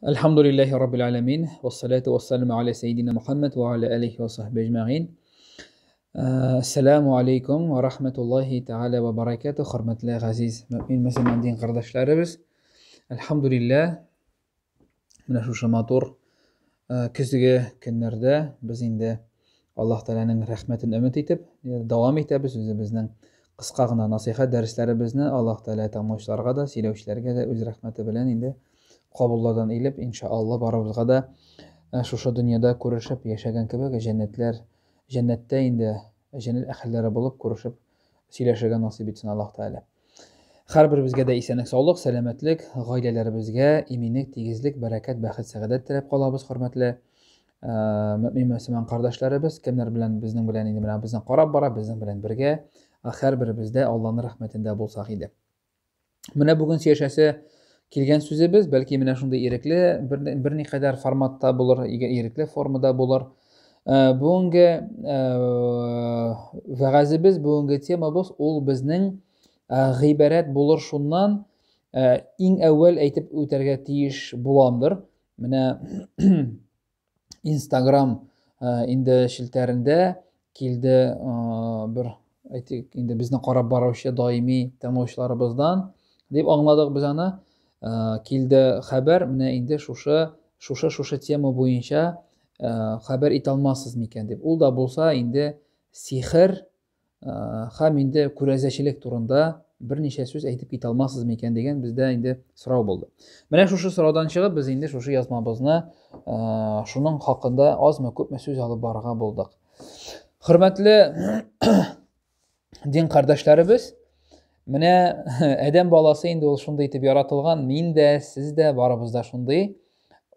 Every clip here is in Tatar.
Әлхәмдулиллаһи раббил аламин, вассалату вассаламу аля саййидина Мухаммад ва аля алихи ва сахби әҗмәгыйн. Ассаламу алейкум ва рахматуллахи тааля ва баракату, хөрмәтле газиз мөмин мөселман дин кардәшләребез. Әлхәмдулиллаһ, менә шушы матур көзге көннәрдә без инде Аллаһ Тәгаләнең рәхмәтен өмет итеп, дәвам итәбез үзебезнең кыска гына насыйхәт дәресләребезне. Аллаһ Тәгалә тыңлаучыларга да, сөйләүчеләргә дә үз рәхмәте белән инде кабуллардан илеп, иншаалла, барыбызга да шушы дөньяда күрешеп яшәгән кебек, җәннәтләр, җәннәттә инде җәннәт әһелләре булып күрешеп сөйләшергә насыйп итсен Аллаһ Тәгалә. Һәрберебезгә дә исәнлек, саулык, сәламәтлек, гаиләләребезгә иминлек, тигезлек, бәрәкәт, бәхет, сәгадәт теләп калабыз, хөрмәтле мөмин мөселман кардәшләребез, кемнәр белән безнең белән инде менә безне карап бара, безнең белән бергә, һәрберебез дә Аллаһның рәхмәтендә булсак иде. Менә бүген сөйләшәсе килгән сүзебез, бәлки менә шундый ирекле бер, берникадәр форматта булыр, ирекле формада булыр. Бүгенге вәгазебез, бүгенге темабыз ул безнең гыйбарәт булыр шуннан, иң әүвәл әйтеп үтәргә тиеш буламдыр. Менә Инстаграм инде челтәрендә килде бер әйтик инде безне карап баручы даими тыңлаучыларыбыздан дип аңладык без аны. Килде хәбәр, менә инде шушы шушы шушы тема буенча хәбәр итә алмассыз микән дип. Ул да булса инде сихер Һәм инде күрәзәчелек турында берничә сүз әйтеп китә алмассыз микән дигән бездә инде сорау булды. Менә шушы сораудан чыгып без инде шушы язмабызны шуның хакында азмы күпме сүз алып барырга булдык. Хөрмәтле дин кардәшләребез, менә адәм баласы инде ул шундый итеп яратылган, мин дә, сез дә, барыбыз да шундый.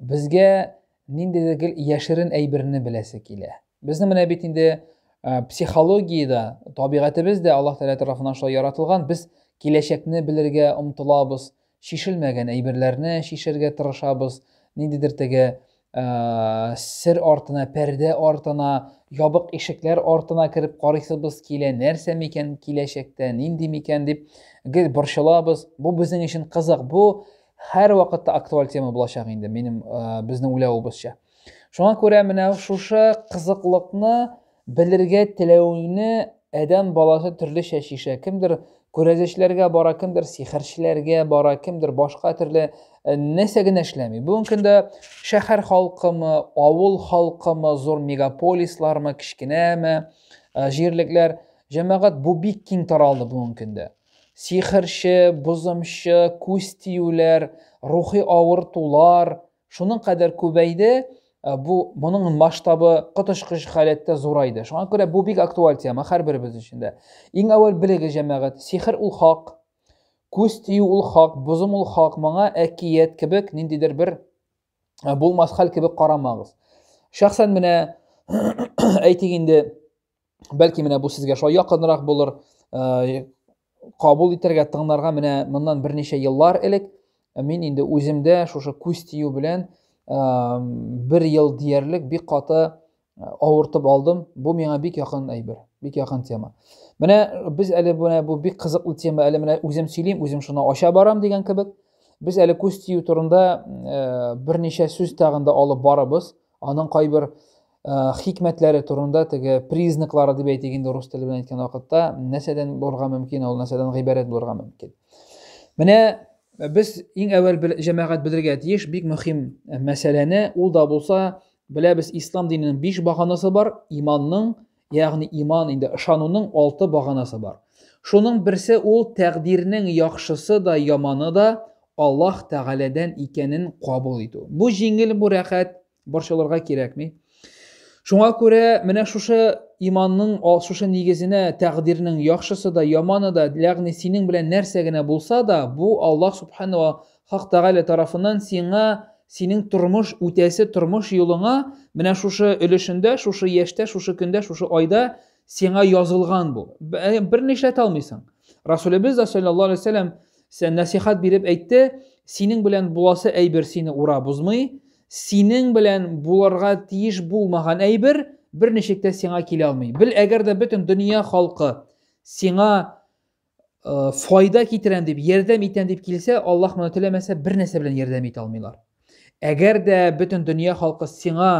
Безгә ниндидер гел яшерен әйберне беләсе килә. Безнең менә бит инде психологиядә, табигатебез дә Аллаһ Тәгалә тарафыннан шулай яратылган. Без киләчәкне белергә омтылабыз, чишелмәгән әйберләрне чишәргә тырышабыз, ниндидер теге сер артына, пәрдә артына, ябык ишекләр артына кереп карыйсыбыз килә, нәрсә микән киләчәктә, нинди микән дип гел борчылабыз. Бу безнең өчен кызык. Бу һәр вакытта актуаль тема булачак инде, минем безнең уйлавыбызча. Шуңа күрә менә шушы кызыклыкны белергә теләүне адәм баласы төрлечә чишә. Кемдер күрәзәчеләргә бара, кемдер сихерчеләргә бара, кемдер башка төрле э, нәрсә генә эшләми. Бүгенге көндә шәһәр халкымы, авыл халкымы, зур мегаполислармы, кечкенәме, э, җирлекләр, җәмәгать бу бик киң таралды бүгенге көндә. Сихерче, бозымчы, күз тиюләр, рухи авыртулар, шуның кадәр күбәйде, э, бу моның масштабы коточкыч халәттә зурайды. Шуңа күрә бу бик актуаль тема һәрберебез өчен дә. Иң әүвәл белегез, җәмәгать, сихер ул хак, күз тию ул хак, бозым ул хак, моңа әкият кебек ниндидер бер э, булмас хәл кебек карамагыз. Шәхсән менә әйтик инде, бәлки менә бу сезгә шулай якынрак булыр, э, кабул итәргә, тыңларга менә моннан берничә еллар элек э, мин инде үземдә шушы күз тию белән э, бер ел диярлек бик каты авыртып алдым. Бу миңа бик якын әйбер, бик якын тема. Менә без әле менә бу бик кызыклы тема, әле менә үзем сөйлим, үзем шуны ача барам дигән кебек. Без әле күз тию турында берничә сүз тагын да алып барабыз. Аның кайбер хикмәтләре турында, теге признаклары дип әйтик инде рус теле белән әйткән вакытта, нәрсәдән булырга мөмкин, ул нәрсәдән гыйбарәт булырга мөмкин. Менә без иң әүвәл җәмәгать белергә тиеш бик мөһим мәсьәләне, ул да булса, беләбез, ислам диненең биш баганасы бар, иманның, ягъни иман инде ышануның алты баганасы бар. Шуның берсе ул тәкъдирнең яхшысы да, яманы да Аллаһ Тәгаләдән икәнен кабул итү. Бу җиңел, бу рәхәт, борчылырга кирәкми. Шуңа күрә менә шушы иманның шушы нигезенә тәкъдирнең яхшысы да, яманы да, ягъни синең белән нәрсә генә булса да, бу Аллаһ Субхану ва Хак Тәгалә тарафыннан сиңа синең тормыш үтәсе тормыш юлыңа менә шушы өлешендә, шушы яшьтә, шушы көндә, шушы айда сиңа язылган бу. Берни эшләтә алмыйсың. Расулебез дә саллаллаһу алейһи вәсәлләм сән нәсихәт биреп әйтте, синең белән буласы әйбер сине урап узмый, синең белән буларга тиеш булмаган әйбер берничек тә сиңа килә алмый. Бел, әгәр дә бөтен дөнья халкы сиңа э, файда китерәм дип, ярдәм итәм дип килсә, Аллаһ моны теләмәсә, бер нәрсә белән ярдәм итә алмыйлар. Әгәр дә бөтен дөнья халкы сиңа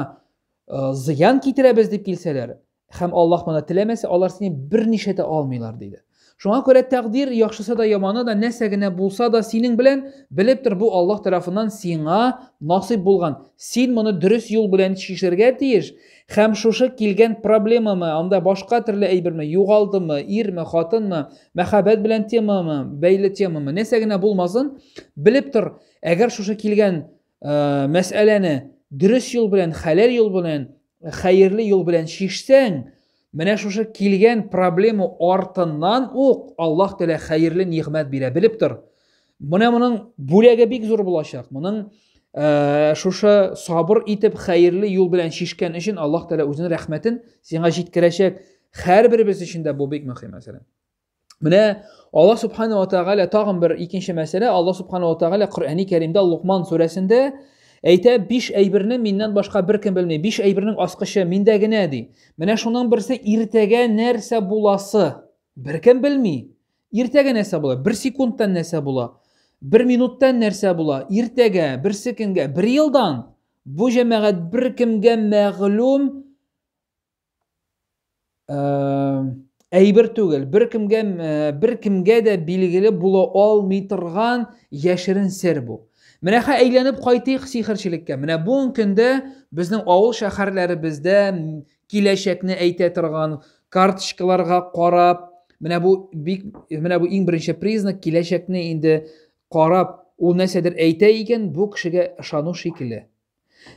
э, зыян китерәбез дип килсәләр, һәм Аллаһ моны теләмәсә, алар сине берничә дә алмыйлар, диде. Шуңа күрә тәкъдир яхшысы да яманы да нәрсә генә булса да синең белән белеп тор, бу Аллаһ тарафыннан сиңа насыйп булган. Син моны дөрес юл белән чишергә тиеш. Һәм шушы килгән проблемамы, анда башка төрле әйберме, югалдымы, ирме, хатынмы, мәхәббәт белән темамы, бәйле темамы, нәрсә генә булмасын, белеп тор, әгәр шушы килгән э, мәсьәләне дөрес юл белән, хәләл юл белән, хәерле юл белән чишсәң, менә шушы килгән проблема артыннан ук Аллаһ Тәгалә хәерле нигъмәт бирә. Белеп тор. Менә моның бүләге бик зур булачак. Моның э, шушы сабыр итеп хәерле юл белән чишкән өчен Аллаһ Тәгалә үзенең рәхмәтен сиңа җиткерәчәк. Һәрберебез өчен дә бу бик мөһим мәсьәлә. Менә Аллаһ Субхану ва Тааля тагын бер икенче мәсьәлә. Аллаһ Субхану ва Тааля Коръәни Кәримдә Лукман сүрәсендә әйтә, биш әйберне миннән башка беркем белми. Биш әйбернең ачкычы миндә генә ди. Менә шуның берсе иртәгә нәрсә буласы беркем белми. Иртәгә нәрсә була? Бер секундтан нәрсә була? Бер минуттан нәрсә була? Иртәгә, берсе көнгә, бер елдан бу җәмәгать беркемгә мәгълүм әйбер түгел, беркемгә беркемгә дә билгеле була алмый торган яшерен сер бу. Менә хә әйләнеп кайтыйк сихерчелеккә. Менә бүгенге көндә безнең авыл шәһәрләребездә киләчәкне әйтә торган карточкаларга карап, менә бу бик менә бу иң беренче признак киләчәкне инде карап, ул нәрсәдер әйтә икән, бу кешегә ышану шикелле.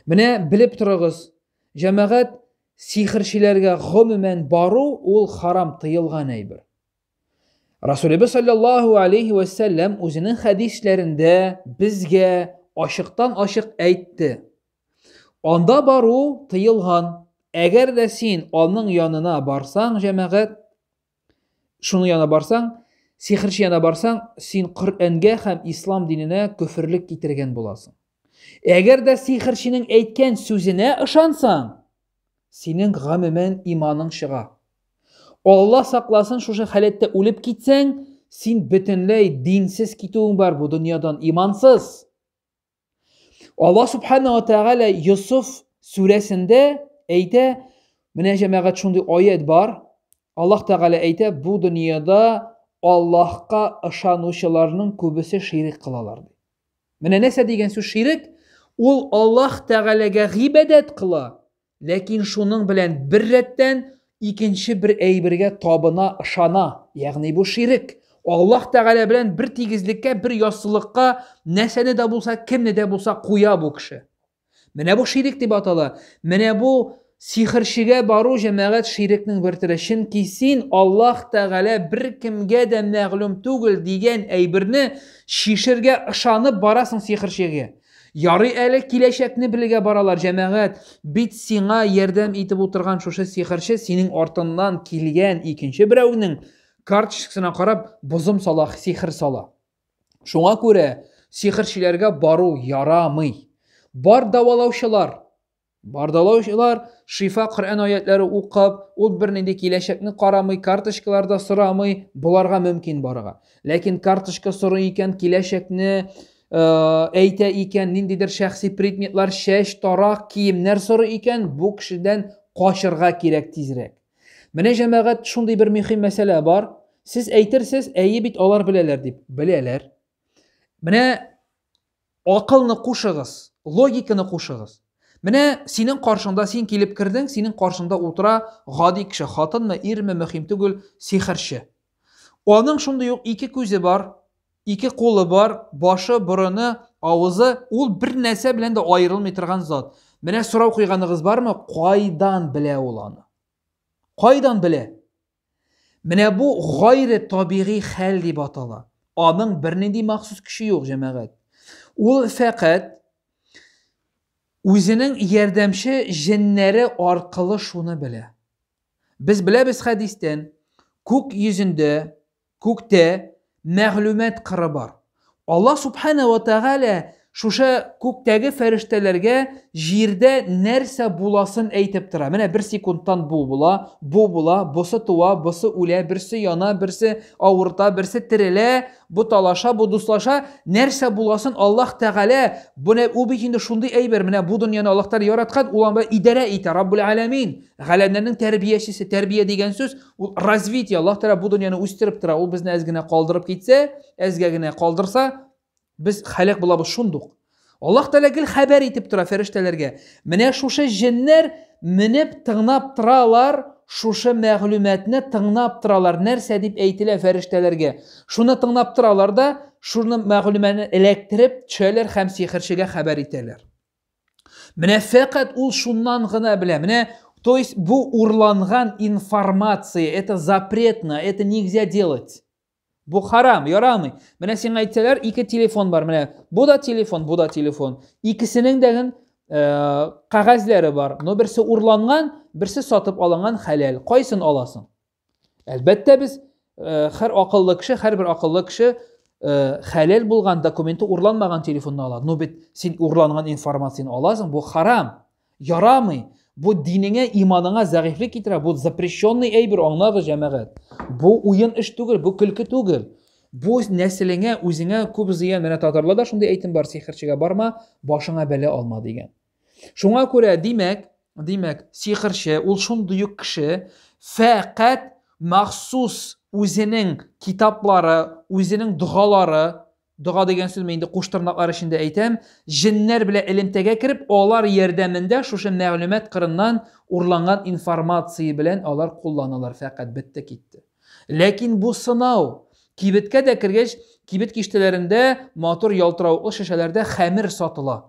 Менә белеп торыгыз, җәмәгать, сихерчеләргә гомумән бару ул харам, тыелган әйбер. Расулебез саллаллаху алейхи вә сәлләм үзенең хәдисләрендә безгә ачыктан ачык әйтте. Анда бару тыелган. Әгәр дә син аның янына барсаң, җәмәгать, шуның янына барсаң, сихерче янына барсаң, син Коръәнгә һәм ислам диненә көферлек китергән буласың. Әгәр дә сихерченең әйткән сүзенә ышансаң, синең гомумән иманың чыга. Алла сакласын, шушы халәттә үлеп китсәң, син бөтенләй динсез китүең бар бу дөньядан, имансыз. Алла субхана ва тааля Йосыф сүрәсендә әйтә, менә җәмәгать шундый аят бар. Аллаһ Тәгалә әйтә, бу дөньяда Аллаһка ышанучыларның күбесе ширек кылалар ди. Менә нәрсә дигән сүз ширек? Ул Аллаһ Тәгаләгә гыйбадәт кыла, Ләкин шуның белән бер рәттән икенче бер әйбергә табына, ышана. Ягъни бу ширек. Аллаһ Тәгалә белән бер тигезлеккә, бер яссылыкка нәрсәне дә булса, кемне дә булса куя бу кеше. Менә бу ширек дип атала. Менә бу сихерчегә бару җәмәгать ширекнең бер төре. Чөнки син Аллаһ Тәгалә беркемгә дә мәгълүм түгел дигән әйберне чишергә ышанып барасың сихерчегә. Ярый әле киләчәкне белергә баралар, җәмәгать. Бит сиңа ярдәм итеп утырган шушы сихерче синең артыннан килгән икенче берәүнең карточкасына карап бозым сала, сихер сала. Шуңа күрә сихерчеләргә бару ярамый. Бар дәвалаучылар, Бардалаучылар шифа Коръән аятләре укып, ул бернинди киләчәкне карамый, карточкалар да сорамый, боларга мөмкин барырга. Ләкин карточка сорый икән, киләчәкне э, әйтә икән, ниндидер шәхси предметлар, чәч, тарак, киемнәр сорый икән, бу кешедән качырга кирәк тизрәк. Менә җәмәгать шундый бер мөһим мәсьәлә бар. Сез әйтерсез, әйе бит алар беләләр дип. Беләләр. Менә Акылны кушыгыз, логиканы кушыгыз. Менә синең каршыңда син килеп кердең, синең каршыңда утыра гади кеше, хатынмы, ирме, мөһим түгел, сихерче. Аның шундый ук ике күзе бар, ике кулы бар, башы, борыны, авызы, ул бер нәрсә белән дә аерылмый торган зат. Менә сорау куйганыгыз бармы? Кайдан белә ул аны? Кайдан белә? Менә бу гайре табигый хәл дип атала. Аның бернинди махсус көче юк, җәмәгать. Ул фәкать үзенең ярдәмче җеннәре аркылы шуны белә. Без беләбез хәдистән, күк йөзендә, күктә мәгълүмат кыры бар. Алла субхана ва тәгалә шушы күктәге фәрештәләргә җирдә нәрсә буласын әйтеп тора. Менә бер секундтан бу була, бу була, бусы туа, бусы үлә, берсе яна, берсе авырта, берсе терелә, бу талаша, бу дуслаша. Нәрсә буласын Аллаһ Тәгалә, бу ул бит инде шундый әйбер, менә бу дөньяны Аллаһ Тәгалә яраткан, ул анда идарә итә, Раббул Аләмин. Галәмнәрнең тәрбиячесе, тәрбия дигән сүз, ул развитие. Аллаһ Тәгалә бу дөньяны үстереп тора. Ул безне әз генә калдырып китсә, әзгә генә калдырса, Без хәләк булабыз шундук. Аллаһ Тәгалә гел хәбәр итеп тора фәрештәләргә. Менә шушы җеннәр менеп тыңнап торалар, шушы мәгълүматны тыңнап торалар. Нәрсә дип әйтелә фәрештәләргә? Шуны тыңнап торалар да, шуны мәгълүматны эләктереп төшәләр һәм сихерчегә хәбәр итәләр. Менә фәкать ул шуннан гына белә. Менә, то есть бу урланган информация, это запретно, это нельзя делать. Бу харам, ярамый. Менә сиңа әйтсәләр, ике телефон бар. Менә бу да телефон, бу да телефон. Икесенең дә э, кәгазьләре бар. Но берсе урланган, берсе сатып алынган хәләл. Кайсын аласың? Әлбәттә без э, һәр акыллы кеше, һәрбер акыллы кеше э, хәләл булган документы урланмаган телефонны ала. Но бит син урланган информацияне аласың, бу харам. Ярамый. Бу динеңә, иманыңа зәгыйфьлек китерә. Бу запрещенный әйбер, аңлагыз, җәмәгать. Бу уен эш түгел, бу көлке түгел. Бу нәселеңә, үзеңә күп зыян. Менә татарларда шундый әйтем бар, сихерчегә барма, башыңа бәла алма дигән. Шуңа күрә, димәк, димәк, сихерче ул шундый ук кеше, фәкать махсус үзенең китаплары, үзенең догалары, Дога дигән сүз мин инде куш тырнаклар эчендә әйтәм, җеннәр белән элемтәгә кереп, алар ярдәмендә шушы мәгълүмат кырыннан урланган информация белән алар кулланалар, фәкать бетте китте. Ләкин бу сынау. Кибеткә дә кергәч, кибет киштәләрендә матур ялтыравыклы шешәләрдә хәмер сатыла.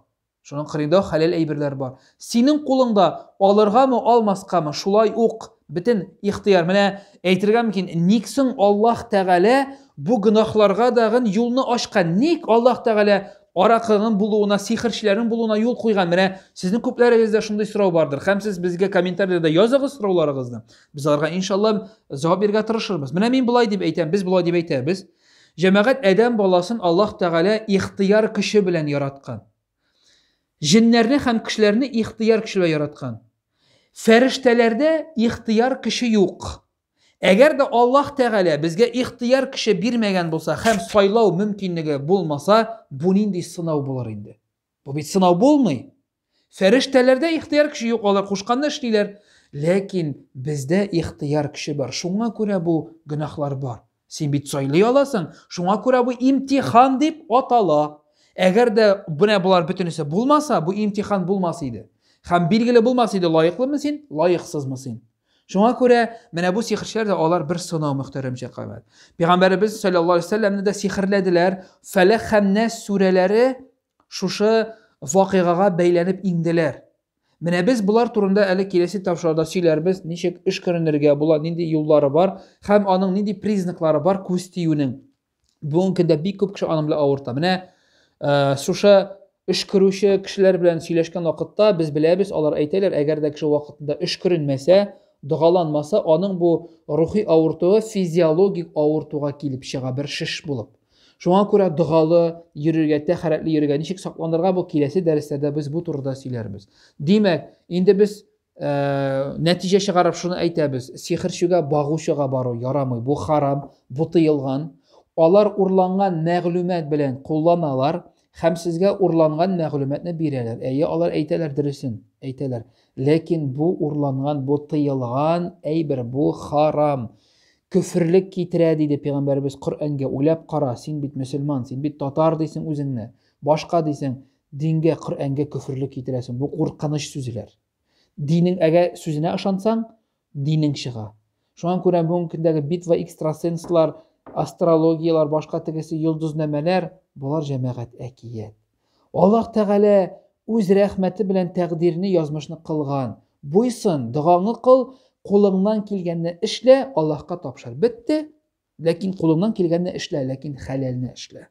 Шуның кырыенда хәләл әйберләр бар. Синең кулыңда алыргамы, алмаскамы, шулай ук бөтен ихтыяр. Менә әйтергә мөмкин, ник соң Аллаһ Тәгалә бу гөнаһларга дагын юлны ачкан? Ник Аллаһ Тәгалә аракының булуына, сихерчеләрнең булуына юл куйган? Менә сезнең күпләрегездә шундый сорау бардыр. Һәм сез безгә комментарийларда языгыз сорауларыгызны. Без аларга иншалла җавап бирергә тырышырбыз. Менә мин болай дип әйтәм, без болай дип әйтәбез. Җәмәгать адәм баласын Аллаһ Тәгалә ихтыяр көче белән яраткан. Җеннәрне һәм кешеләрне ихтыяр көче белән яраткан. Фәрештәләрдә ихтыяр көче юк. Әгәр дә Аллаһ Тәгалә безгә ихтыяр көче бирмәгән булса һәм сайлау мөмкинлеге булмаса, бу нинди сынау булыр инде? Бу бит сынау булмый. Фәрештәләрдә ихтыяр көче юк, алар кушканны эшлиләр. Ләкин бездә ихтыяр көче бар. Шуңа күрә бу гөнаһлар бар. Син бит сайлый аласың. Шуңа күрә бу имтихан дип атала. Әгәр дә менә болар бөтенесе булмаса, бу имтихан булмас иде. Һәм билгеле булмас иде, лаеклымы син, лаексызмы син. Шуңа күрә менә бу сихерчеләр дә алар бер сынау мөхтәрәм җәмәгать. Пәйгамбәребез саллаллаһу алейһи вәсәлләмне дә сихерләделәр. Фәләх һәм Нәс сүрәләре шушы вакыйгага бәйләнеп иңделәр. Менә без болар турында әле киләсе тапшыруда сөйләрбез, ничек өшкеренергә була, нинди юллары бар һәм аның нинди признаклары бар күз тиюнең. Бүгенге көндә бик күп кеше аның белән авырта. Менә э, шушы өшкерүче кешеләр белән сөйләшкән вакытта без беләбез, алар әйтәләр, әгәр дә кеше вакытында өшкеренмәсә, догаланмаса, аның бу рухи авыртуы физиологик авыртуга килеп чыга, бер шеш булып. Шуңа күрә догалы йөрергә, тәһарәтле йөрергә, ничек сакланырга бу киләсе дәресләрдә без бу турыда сөйләрбез. Димәк, инде без э, нәтиҗә чыгарып шуны әйтәбез. Сихерчегә, багучыга бару ярамый. Бу харам, бу тыелган. Алар урланган мәгълүмат белән кулланалар һәм сезгә урланган мәгълүматны бирәләр. Әйе, алар әйтәләр дөресен, әйтәләр. Ләкин бу урланган, бу тыелган әйбер, бу харам. Көферлек китерә, диде пәйгамбәребез Коръәнгә. Уйлап кара, син бит мөселман, син бит татар дисең үзеңне. Башка дисең, дингә, Коръәнгә көферлек китерәсең. Бу куркыныч сүзләр. Динең әгәр сүзенә ышансаң, динең чыга. Шуңа күрә бүгенге көндәге битва экстрасенслар, астрологияләр, башка тегесе йолдызнамәләр, болар җәмәгать әкият. Аллаһ Тәгалә үз рәхмәте белән тәкъдирне, язмышны кылган. Буйсын, догаңны кыл, кулыңнан килгәнне эшлә, Аллаһка тапшыр. Бетте. Ләкин кулыңнан килгәнне эшлә, ләкин хәләлне эшлә.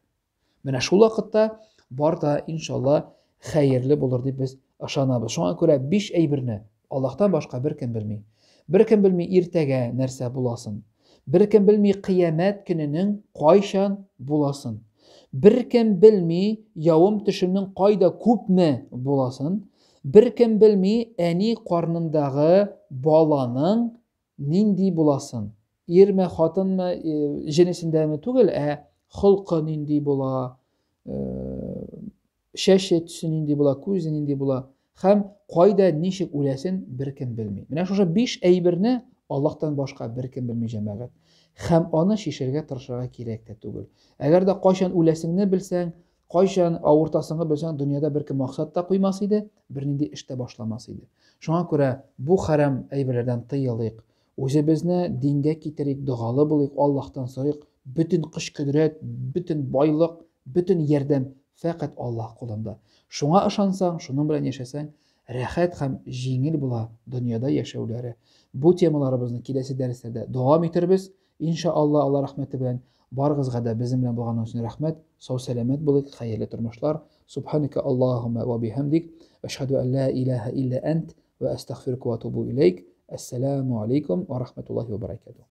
Менә шул вакытта бар да, иншалла, хәерле булыр дип без ышанабыз. Шуңа күрә биш әйберне Аллаһтан башка беркем белми. Беркем белми иртәгә нәрсә буласын. Беркем белми кыямәт көненең кайчан буласын. Беркем белми явым төшемнең кайда күпме буласын, беркем белми әни карнындагы баланың нинди буласын. Ирме, хатынмы, э, җенесендәме түгел, ә холкы нинди була, э, чәче төсе нинди була, күзе нинди була һәм кайда ничек үләсен беркем белми. Менә шушы биш әйберне Аллаһтан башка беркем белми җәмәгать. Һәм аны чишәргә тырышырга кирәк тә түгел. Әгәр дә кайчан үләсеңне белсәң, кайчан авыртасыңны белсәң, дөньяда беркем максат та куймас иде, бернинди эш тә башламас иде. Шуңа күрә бу хәрам әйберләрдән тыелыйк. Үзебезне дингә китерик, догалы булыйк, Аллаһтан сорыйк. Бөтен көч-кодрәт, бөтен байлык, бөтен ярдәм фәкать Аллаһ кулында. Шуңа ышансаң, шуның белән яшәсәң, рәхәт һәм җиңел була дөньяда яшәүләре. Бу темаларыбызны киләсе дәресләрдә дәвам итербез. Инша Алла, Алла рәхмәте белән барыгызга да безнең белән булганыгыз өчен рәхмәт. Сау сәламәт булыйк, хәерле тормышлар. Субханика Аллаһумма ва бихамдик, әшһәду ан ла илаһа илля ант ва астагфирука ва атубу илейк. Әссәламу алейкум ва рахматуллахи ва баракатух.